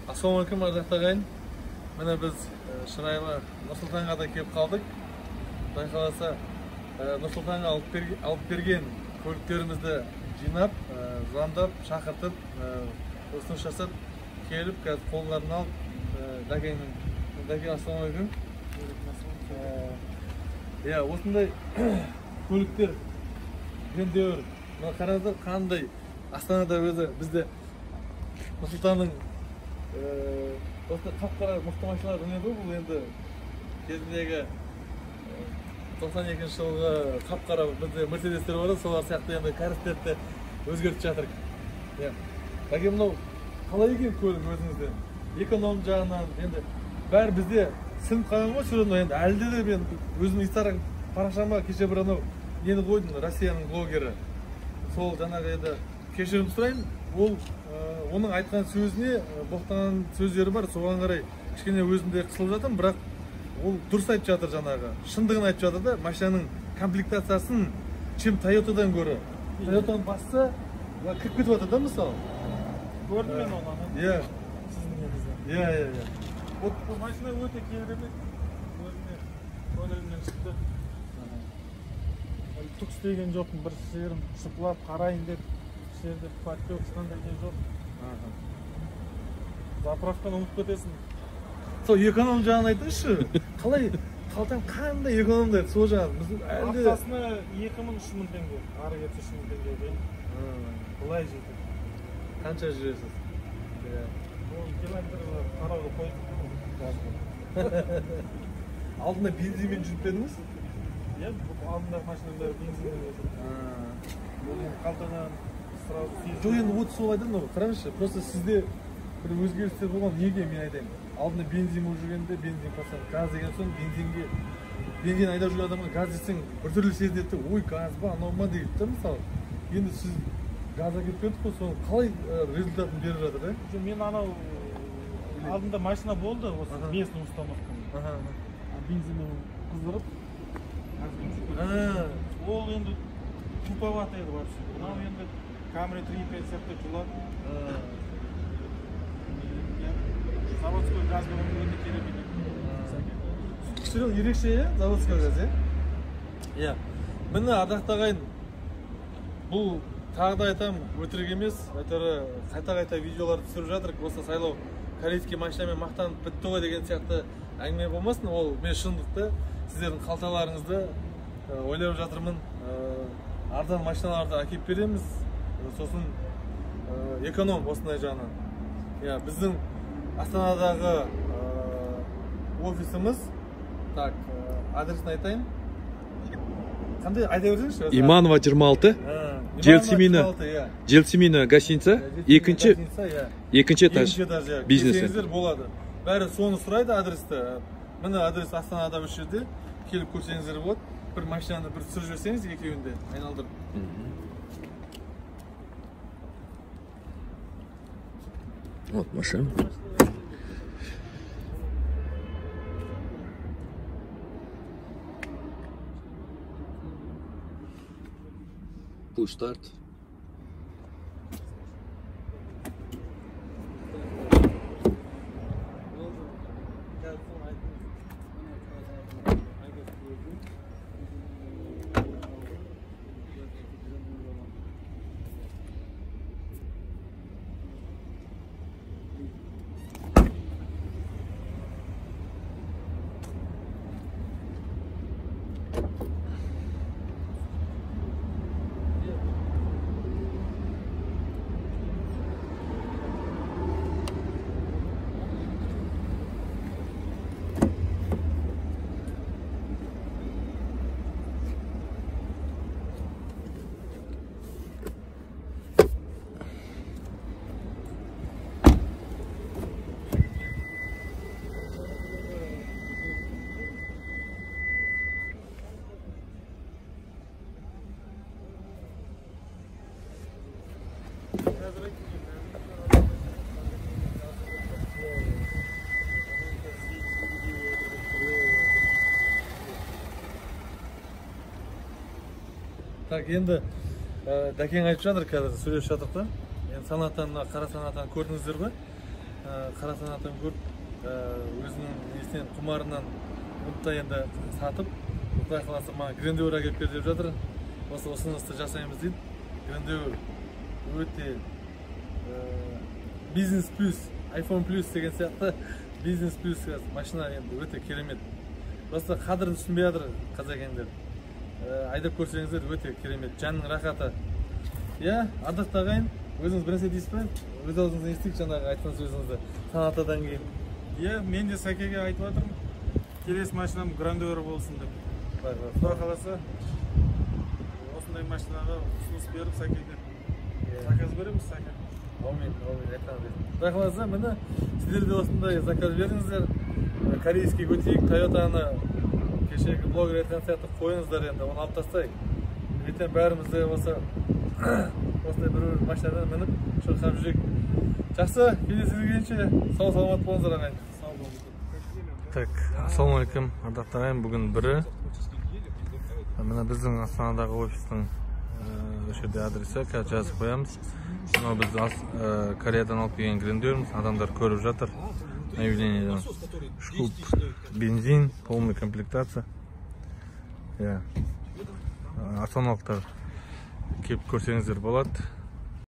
Ассалаумағалейкум, ардақты ағайын. Міне біз шырайлы Нұр-Сұлтанға да келіп қалдық. Құдай қаласа, Нұр-Сұлтанға алып берген көліктерімізді жинап, звондап, шақыртып, ұсыныс жасап келіп, қазір қолдарын алып, Дәкеңнің. Дәкең, ассалаумағалейкум. Иә, осындай көліктер жөндеуір. Мына қараңыздар, қандай Астанада өзі бізде Нұр-Сұлтанның осындай қап-қара мықты машиналар мінеді ғой. Бұл енді кезіндегі 92 жылғы қап-қара бізде Мерседестер бар ғой, солар сияқты енді кәрістерді өзгертіп жатыр. Иә. Дәке, мынау қалай екен көлік өзіңізден? Эконом жағынан енді бәрі бізде сынып қалған ғой, все равно енді әлде де мен өзім Инстаграм парақшама кеше бір анау нені қойдым, Россияның блогері. Сол жаңағы енді кешірім сұраймын, ол оның айтқан сөзіне боқтаған сөздері бар, соған қарай кішкене өзім де қысылып жатырмын, бірақ ол дұрыс айтып жатыр, жаңағы шындығын айтып жатыр да. Машинаның комплектациясын чем Тойотадан гөрі, Тойотаны басса былай кіріп кетіп жатыр да, мысалы. Көрдім мен оны, ана. Иә. Сіздің негізі. Иә, иә, иә. Вот бұл машина өте керемет, өзіме көңілімнен шықты. Әлі түк істеген жоқпын, бір жерім шұқылап қарайын деп, жерде подтек ешқандай не жоқ. Заправканы ұмытып кетесің. Сол эконом жағын айтыңызшы. Қалай қалтаң қандай экономдайды сол жағын? Біз әлі де Аптасына 2000-3000 теңге, ары кетсе 3000 теңге дейін. Былай жетеді. Қанша жүресіз? Иә. Ол километр қарауды қойдық. Алдында бензинмен жүріп пе едіңіз? Иә, алдындағы машинаның бәрі бензинмен жүрді. Ол енді қалтадан сразу сезілді. Жоқ, енді вот сол айтамын ғой, қараңызшы, просто сізде бір өзгерістер болған, неге мен айтайын? Алдында бензин болып жүргенде бензин қосам, газ деген соң бензин айдап жүрген адамға газ десең біртүрлі сезінеді де, ой, газ ба, анау ма дейді да, мысалы. Енді сіз газға кетіп кеттік қой, соның қалай результатын беріп жатыр, да? Жоқ, мен анау алдында машина болды, осы местный установкамен. Бензинмен қыздырып, газбен жүріп кетті. Ол енді туповато еді вообще. Мынау енді Camry 3.5 сияқты жұлады. Заводской газ болған өте керемет екен. Кішігірім ерекше, иә, заводской газ, иә? Иә. Міне, ардақты ағайын, бұл тағы да айтамын, өтірік емес, әйтеуір қайта-қайта видеолар түсіріп жатырық, осы сайлау корейский машинамен мақтанып бітті ғой деген сияқты әңгіме болмасын, ол мен шындықты сіздердің қалталарыңызды ойлап жатырмын. Арзан машиналарды әкеліп береміз, сосын эконом осындай жағынан. Иә, біздің Астанадағы офисіміз, так, адресін айтайын. Қандай, айта берсеңізші, өзі? Иманова 26, Желсемина. Иманова 26, иә. Желсемина гостиница, Желсемина гостиница, иә. екінші этаж. Екінші этаж, иә. Бизнес Келсеңіздер центр. болады. Бәрі соны сұрайды адресті. Міне адрес Астанада осы жерде. Келіп көрсеңіздер болады. Бір машинаны бір түсіріп жіберсеңіз, екеуін де айналдырып. Вот машина. Push start. Так, енді Дәкең айтып жатыр, қазір сөйлесіп жатырық та. Енді Сонатаны, мына қара Сонатаны көрдіңіздер ғой. Қара Сонатаны көріп, өзінің несінен, құмарынан оны да енді сатып, Құдай қаласа, маған Грандеур әкеліп бер деп жатыр. Осы ұсынысты жасаймыз дейді. Грандеур өте бизнес плюс, iPhone плюс деген сияқты, бизнес плюс машина енді өте керемет. Просто қадірін түсінбей жатыр қазекеңдер. Айдап көрсеңіздер, өте керемет, жанның рахаты. Иә, ардақты ағайын, өзіңіз бір нәрсе дейсіз бе? Өз аузыңыздан естейік жаңағы айтқан сөзіңізді Сонатадан кейін. Иә, мен де Сәкеге айтып жатырмын, келесі машинам Грандеур болсын деп. Құдай қаласа. Құдай қаласа, осындай машинаға ұсыныс беріп, Сәкеге заказ береміз, Сәке. Әумин, әумин, айтқан. Құдай қаласа, міне, сіздер де осындай заказ беріңіздер. Корейский өтейік, Тойотаны кешегі блогер айтқан сияқты қойыңыздар енді, оны алып тастайық. Ертең бәріміз де осы осындай бір бір машинадан мініп, шырқап жүрейік. Жақсы, кездескенше сау саламат болыңыздар, ағайын. Сау болыңыздар. Так, ассалаумағалейкум, ардақты ағайын, бүгін бірі. Міне, біздің Астанадағы офистің осы жерде адресі, қазір жазып қоямыз. Мынау біз Кореядан алып келген Грандеуріміз, адамдар көріп жатыр. Объявлениеден. Үш куб бензин, полный комплектация. Иә. Астаналықтар келіп көрсеңіздер болады.